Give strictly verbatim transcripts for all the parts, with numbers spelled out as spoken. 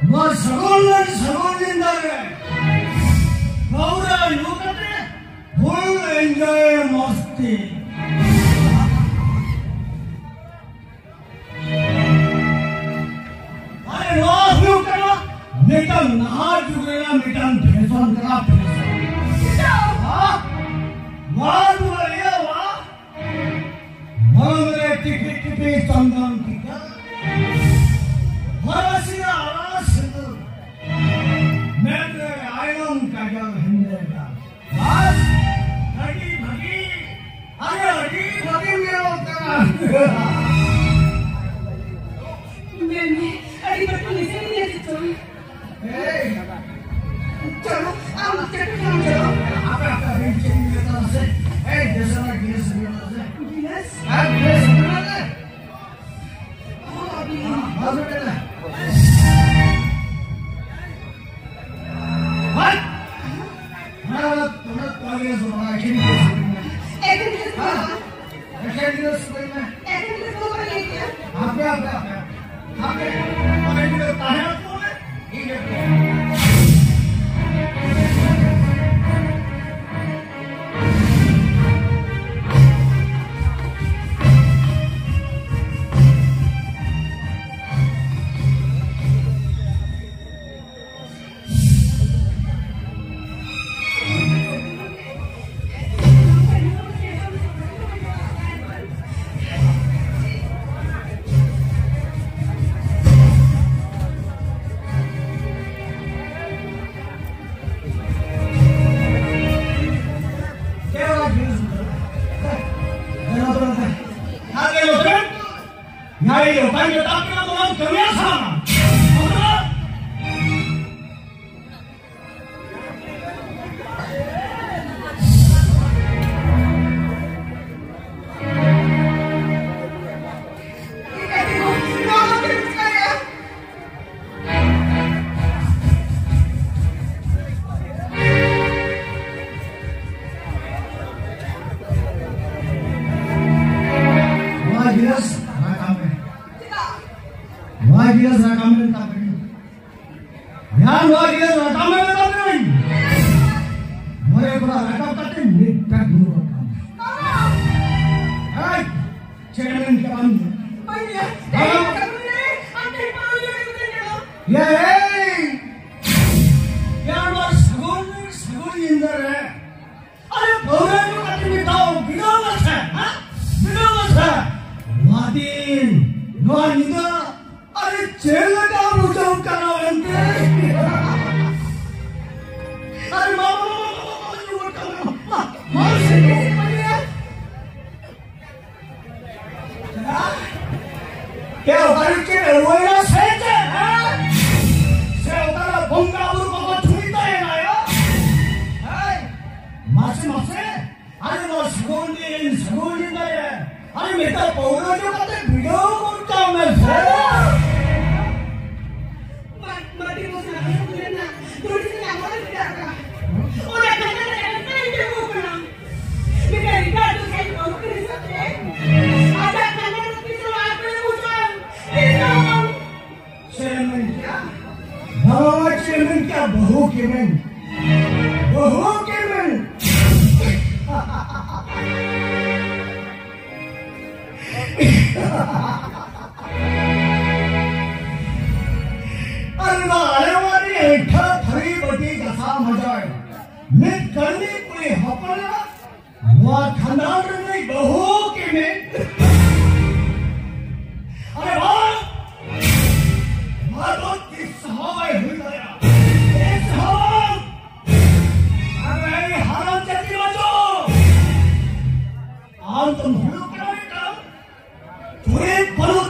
ᱱᱚᱣᱟ ᱥᱟᱹᱜᱩᱱ ᱞᱮᱱ ᱥᱟᱹᱜᱩᱱ ᱧᱤᱫᱟᱹ ᱨᱮ ᱯᱟᱹᱣᱨᱟᱹ ᱧᱩ ᱠᱟᱛᱮ full enjoy ᱢᱚᱥᱛᱤ᱾ ᱟᱨ ᱱᱚᱣᱟ ᱦᱩᱭᱩᱜ ᱠᱟᱱᱟ ᱢᱤᱫᱴᱟᱝ ᱱᱟᱦᱟᱜ ᱡᱩᱜᱽ ᱨᱮᱱᱟᱜ ᱢᱤᱫᱴᱟᱝ fashion ᱠᱟᱱᱟ, fashion᱾ ᱦᱟ? ᱱᱚᱣᱟ ᱫᱚ ᱞᱟᱹᱭᱟ, ᱱᱚᱣᱟ ᱢᱚᱞᱚᱝ ᱨᱮ ᱴᱤᱯᱤ ᱴᱤᱯᱤ ᱪᱚᱱᱫᱚᱱ ᱴᱤᱠᱟ, ᱦᱚᱨᱚᱥᱤ ᱨᱮ ᱟᱨᱟᱜ ᱥᱤᱸᱫᱩᱨ, ᱢᱮᱫ ᱨᱮ ᱟᱭᱱᱚᱢ ᱠᱟᱡᱚᱞ ᱦᱮᱸᱫᱮ ᱫᱟᱜ᱾ ᱵᱟᱥ, ᱟᱹᱰᱤ ᱵᱷᱟᱹᱜᱤ, ᱟᱨᱮ ᱟᱹᱰᱤ ᱵᱷᱟᱹᱜᱤ ᱧᱮᱞᱚᱜ ᱠᱟᱱᱟ᱾ ᱢᱮᱱᱢᱮ, ᱟᱹᱰᱤ ᱵᱟᱹᱲᱛᱤ ᱱᱤᱥᱟᱹ ᱜᱮ ᱧᱮᱞ ᱪᱮᱫ ᱪᱚᱝ? ᱮᱭ! ᱪᱚᱞᱚ, ᱟᱢ ᱪᱮᱫ ᱮᱢ ᱪᱚᱞᱚ? ᱟᱯᱮ, ᱟᱯᱮ, ᱟᱯᱮ, ᱪᱮᱫ ᱮᱢ ᱢᱮᱛᱟᱫᱟ ᱥᱮ? ᱮᱭ, ᱫᱮᱥ ᱨᱮᱱᱟᱜ ᱜᱮᱥ ᱢᱮᱱᱟᱜ ᱥᱮ? ᱜᱮᱥ? ᱦᱮᱸ, ᱜᱮᱥ ᱢᱮᱱᱟᱜ ᱥᱮ? ᱦᱚᱸ, ᱟᱹᱰᱤ ᱦᱮᱸ, ᱵᱟᱥ ᱢᱮᱱᱟᱜ᱾ ᱦᱟᱴ! ᱦᱮᱸ, ᱚᱱᱟ, ᱚᱱᱟ ᱛᱚᱞᱮ ᱥᱚᱢᱟᱡᱽ ᱮᱠᱷᱮᱱ ᱜᱮᱥ ᱢᱮᱱᱟᱜ᱾ ᱮᱠᱷᱮᱱ ᱜᱮᱥ ᱢᱮᱱᱟᱜ᱾ ᱦᱮᱸ? ᱮᱠᱷᱮᱱ ᱜᱤᱨᱟᱹ ᱥᱩᱫᱷᱟᱹᱭ ᱢᱮ᱾ ᱮᱠᱷᱮᱱ ᱜᱤᱨᱟᱹ ᱥᱩᱫᱷᱟᱹᱭ ᱢᱮ᱾ ᱦᱟᱯᱮ, ᱦᱟᱯᱮ, ᱦᱟᱯᱮ᱾ ᱦᱟᱯᱮ᱾ ᱚᱱᱮ ᱜᱤᱨᱟᱹ ᱛᱟᱦᱮᱸ ᱦᱚᱪᱚ ᱢᱮ᱾ ᱤᱧ ᱜᱮ᱾ ᱡᱟᱦᱟᱸᱭ ᱚᱠᱟᱧ ᱢᱮᱛᱟᱜ ᱠᱟᱱᱟ, ᱚᱱᱟᱢ ᱠᱟᱹᱢᱤᱭᱟ ᱥᱮ ᱵᱟᱝᱟ? ᱱᱚᱣᱟ ᱜᱤᱞᱟᱹᱥ ᱨᱟᱠᱟᱵ ᱢᱮ᱾ ᱱᱚᱣᱟ ᱜᱤᱞᱟᱹᱥ ᱨᱟᱠᱟᱵ ᱢᱮ, ᱢᱮᱛᱟᱢ ᱠᱟᱹᱱᱟᱹᱧ᱾ ᱭᱟ, ᱱᱚᱣᱟ ᱜᱤᱞᱟᱹᱥ ᱨᱟᱠᱟᱵ ᱢᱮ, ᱢᱮᱛᱟᱢ ᱠᱟᱹᱱᱟᱹᱧ᱾ ᱢᱚᱬᱮ ᱠᱚᱲᱟ ᱨᱟᱠᱟᱵ ᱠᱟᱛᱮ ᱢᱤᱫᱴᱟᱝ ᱧᱩ ᱜᱚᱫ ᱠᱟᱜ ᱢᱮ᱾ ᱮᱭ, ᱪᱮᱫ ᱮᱢ ᱢᱮᱱ ᱠᱮᱫᱟ ᱟᱢ ᱫᱚ? ᱵᱟᱹᱧ ᱞᱟᱹᱭᱟ᱾ ᱦᱮᱸ? ᱟᱢ ᱴᱷᱮᱱ ᱯᱟᱹᱣᱨᱟᱹ ᱧᱩ ᱠᱟᱛᱮ ᱧᱮᱞᱚᱜ᱾ ᱮᱭ, ᱭᱟ, ᱱᱚᱣᱟ ᱥᱟᱹᱜᱩᱱ, ᱥᱟᱹᱜᱩᱱ ᱧᱤᱫᱟᱹ ᱨᱮ ᱟᱨᱮ ᱯᱟᱹᱣᱨᱟᱹ ᱧᱩ ᱠᱟᱛᱮ ᱢᱤᱫ ᱫᱷᱟᱣ ᱵᱤᱰᱟᱹᱣ ᱢᱮᱥᱮ, ᱦᱮᱸ? ᱵᱤᱰᱟᱹᱣ ᱢᱮᱥᱮ᱾ ᱱᱚᱣᱟ ᱫᱤᱱ, ᱱᱚᱣᱟ ᱧᱤᱫᱟᱹ, ᱟᱨᱮ ᱪᱮᱫ ᱞᱮᱠᱟ ᱵᱩᱡᱷᱟᱹᱣ ᱠᱟᱱᱟ ᱢᱮᱱᱛᱮ? ᱟᱨᱮ ᱢᱟ, ᱢᱟ, ᱢᱟ, ᱧᱩ ᱜᱚᱫ ᱠᱟᱜ ᱢᱮ, ᱢᱟ, ᱢᱟ, ᱢᱟ, ᱢᱟ, ᱢᱟ, ᱢᱟ᱾ ᱦᱮᱸ? ᱮ, ᱚᱠᱟᱨᱮ ᱪᱮᱫ ᱟᱹᱲᱣᱟᱹᱭᱮᱱᱟ ᱥᱮ ᱪᱮᱫ? ᱦᱮᱸ? ᱥᱮ ᱚᱠᱟᱨᱮ ᱵᱚᱸᱜᱟ ᱵᱩᱨᱩ ᱠᱚᱠᱚ ᱪᱷᱩᱲᱤ ᱛᱟᱦᱮᱱᱟ, ᱭᱟ? ᱦᱮᱸ? ᱢᱟᱥᱮ, ᱢᱟᱥᱮ, ᱟᱨᱮ ᱱᱚᱣᱟ ᱥᱟᱹᱜᱩᱱ ᱫᱤᱱ, ᱥᱟᱹᱜᱩᱱ ᱧᱤᱫᱟᱹ ᱨᱮ, ᱟᱨᱮ ᱢᱤᱫᱴᱟᱝ ᱯᱟᱹᱣᱨᱟᱹ ᱧᱩ ᱠᱟᱛᱮ ᱵᱤᱰᱟᱹᱣ ᱜᱚᱫ ᱠᱟᱜ ᱢᱮ ᱥᱮ? ᱢᱟ-, ᱢᱟᱹᱴᱤ ᱢᱚᱥᱞᱟ ᱠᱚ ᱞᱮᱱᱟ, ᱫᱷᱩᱲᱤ ᱥᱟᱞᱟᱜ ᱢᱚᱬᱮ ᱵᱤᱰᱟᱹᱜ ᱠᱟᱱᱟ᱾ ᱚᱱᱟ ᱠᱷᱟᱱ ᱫᱚ ᱮᱱᱛᱮ ᱤᱧ ᱴᱷᱮᱱ ᱠᱚ ᱠᱟᱱᱟ᱾ ᱪᱮᱫ ᱮᱢ ᱢᱮᱱ ᱠᱮᱫᱟ? ᱵᱟᱵᱟ, ᱪᱮᱫ ᱮᱢ ᱢᱮᱱ ᱠᱮᱫᱟ? ᱵᱟᱹᱦᱩ ᱠᱮᱢᱮᱱ᱾ ᱵᱟᱹᱦᱩ ᱠᱮᱢᱮᱱ᱾ ᱟᱨ ᱱᱚᱣᱟ ᱟᱞᱮ ᱚᱲᱟᱜ ᱨᱮ ᱟᱹᱭᱴᱷᱟᱹ ᱛᱷᱟᱹᱨᱤ ᱵᱟᱹᱴᱤ ᱜᱟᱥᱟᱣ ᱢᱟᱡᱟᱣ ᱢᱤᱫ ᱠᱟᱹᱢᱤ ᱠᱩᱲᱤ ᱦᱚᱯᱚᱱ ᱮᱨᱟ ᱱᱚᱣᱟ ᱠᱷᱟᱱᱫᱟᱱ ᱨᱤᱱᱤᱡ ᱵᱟᱹᱦᱩ ᱠᱮᱢᱮᱱ᱾ ᱟᱨᱮ ᱵᱟᱝ, ᱱᱚᱣᱟ ᱫᱚ ᱛᱤᱥ ᱦᱚᱸ ᱵᱟᱭ ᱦᱩᱭ ᱫᱟᱲᱮᱭᱟᱜᱼᱟ᱾ ᱛᱤᱥ ᱦᱚᱸ ᱵᱟᱝ᱾ ᱟᱨ ᱮᱭ ᱦᱟᱨᱟᱢ ᱡᱟᱹᱛᱤ ᱵᱟᱪᱚ, ᱟᱢ ᱫᱚᱢ ᱦᱩᱭᱩᱜ ᱠᱟᱱᱟ ᱢᱤᱫᱴᱟᱝ ᱪᱩᱨᱤᱛ ᱵᱟᱹᱱᱩᱜ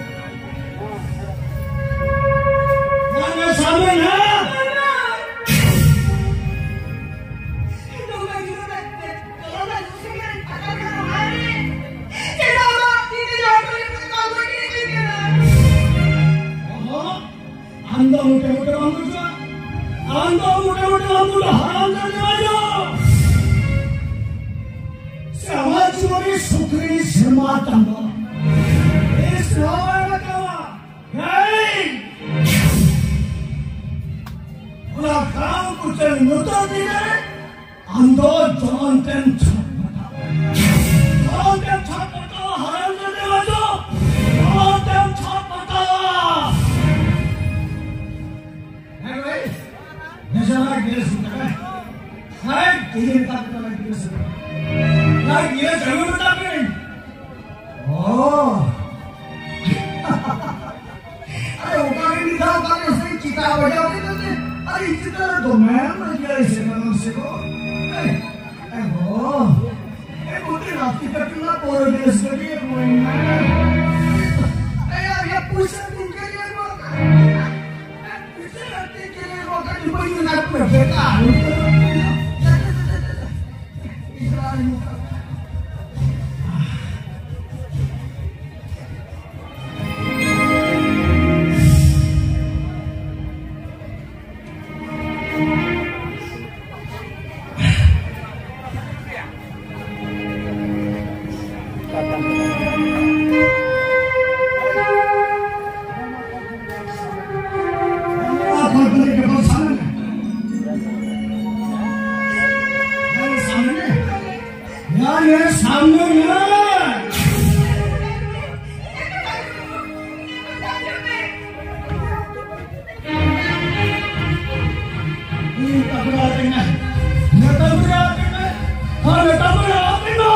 ᱟᱢ ᱫᱚ ᱢᱚᱴᱮ ᱢᱚᱴᱮ ᱵᱟᱢ ᱵᱩᱡᱷᱟᱹᱣᱟ? ᱟᱢ ᱫᱚ ᱢᱚᱴᱮ ᱢᱚᱴᱮ ᱵᱟᱢ ᱵᱩᱡᱷᱟᱹᱣᱟ? ᱦᱟᱨᱟᱢ ᱡᱟᱫᱟ ᱵᱟᱡᱚ! ᱥᱮ ᱟᱢᱟᱜ ᱡᱤᱵᱚᱱ ᱨᱮ ᱥᱩᱠ ᱨᱮᱱᱟᱜ ᱥᱮᱨᱢᱟ ᱛᱟᱢ ᱫᱚ? ᱮ ᱥᱮᱨᱢᱟ ᱨᱟᱠᱟᱵᱟ! ᱦᱮᱭ! ᱚᱱᱟ ᱠᱟᱢ ᱠᱚ ᱪᱮᱫ ᱧᱩᱛᱩᱢ ᱫᱤᱱ ᱨᱮ ᱟᱢ ᱫᱚ ᱡᱚᱢᱟᱱ ᱛᱮᱢ ᱪᱷᱟᱴᱯᱟᱴᱟᱣᱟ᱾ ᱡᱚᱢᱟᱱ ᱛᱮᱢ ᱪᱷᱟᱴᱯᱟᱴᱟᱣᱟ, ᱦᱟᱨᱟᱢ ᱡᱟᱫᱟ ᱵᱟᱡᱚ! ᱡᱚᱢᱟᱱ ᱛᱮᱢ ᱪᱷᱟᱴᱯᱟᱴᱟᱣᱟ! ᱦᱮᱸ ᱵᱷᱟᱭ, ᱱᱮᱥᱟ ᱞᱟᱜ ᱜᱤᱞᱟᱹᱥ ᱢᱮᱛᱟ ᱠᱚ᱾ ᱦᱮᱸ, ᱛᱤᱦᱤᱧ ᱢᱮᱛᱟ ᱠᱚ ᱞᱟᱜ ᱜᱤᱞᱟᱹᱥ ᱢᱮᱛᱟ ᱠᱚ᱾ ᱞᱟᱜ ᱜᱤᱞᱟᱹᱥ ᱟᱹᱜᱩ ᱢᱮᱛᱟ ᱠᱚ᱾ ᱚ᱾ ᱟᱨᱮ, ᱚᱠᱟ ᱨᱮ ᱢᱤᱫ ᱫᱷᱟᱣ ᱚᱠᱟ ᱨᱮ ᱥᱮ ᱪᱤᱛᱟ ᱵᱟᱡᱟᱣ ᱠᱮᱫᱟ ᱥᱮ? ᱟᱨᱮ, ᱪᱤᱛᱟ ᱨᱮ ᱫᱚᱢᱮ ᱵᱟᱡᱟᱣ ᱥᱮ ᱠᱟᱱᱟ ᱥᱮ ᱠᱚ᱾ ᱮ, ᱮ ᱦᱚ᱾ ᱮ, ᱵᱩᱫᱷᱤ ᱨᱟᱛᱤ ᱠᱟᱹᱴᱤᱡ ᱢᱟ ᱯᱚᱨᱚ ᱫᱮᱥ ᱠᱟᱹᱴᱤᱡ ᱮ ᱢᱚᱭᱱᱟ᱾ ᱮ, ᱟᱨ ᱭᱟ ᱯᱩᱭᱥᱟᱹ ᱫᱤᱱ ᱠᱟᱹᱴᱤᱡ ᱮ ᱢᱚᱭᱱᱟ᱾ ᱯᱩᱭᱥᱟᱹ ᱨᱟᱛᱤ ᱠᱟᱹᱴᱤᱡ ᱮ ᱢᱚᱭᱱᱟ, ᱠᱟᱹᱴᱤᱡ ᱵᱟᱹᱧ ᱢᱮᱱᱟ ᱠᱚ ᱵᱮᱴᱟ᱾ ᱧᱮᱞ ᱢᱮ, ᱥᱟᱢᱱᱮ ᱧᱮᱞ ᱢᱮ᱾ ᱤᱧ ᱛᱟᱵᱲᱟ ᱟᱹᱛᱤᱧ ᱢᱮ᱾ ᱱᱮᱛᱟᱨ ᱫᱚ ᱟᱹᱛᱤᱧ ᱢᱮ᱾ ᱦᱮᱸ, ᱱᱮᱛᱟᱨ ᱫᱚ ᱟᱹᱛᱤᱧ ᱢᱮ᱾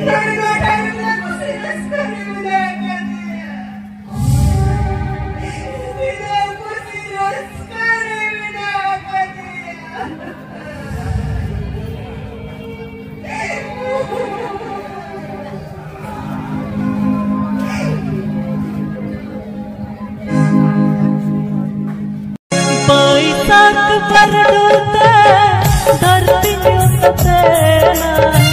ᱱᱚᱰᱮ ᱱᱚᱣᱟ ᱴᱷᱟᱶ ᱨᱮ ᱢᱮᱱᱟᱜ ᱠᱚ ᱥᱮ ᱨᱟᱹᱥᱠᱟᱹ ᱨᱮ ᱢᱮᱱᱟᱜ ᱟᱠᱟᱫᱮᱭᱟ? ᱛᱤᱱᱟᱹᱜ ᱠᱩᱥᱤ ᱨᱟᱹᱥᱠᱟᱹ ᱨᱮ ᱢᱮᱱᱟᱜ ᱟᱠᱟᱫᱮᱭᱟ᱾ ᱵᱟᱹᱭᱥᱟᱹᱠᱷ ᱵᱟᱹᱨᱰᱩ ᱛᱮ ᱫᱷᱟᱹᱨᱛᱤ ᱧᱩᱛ ᱛᱮᱱᱟ᱾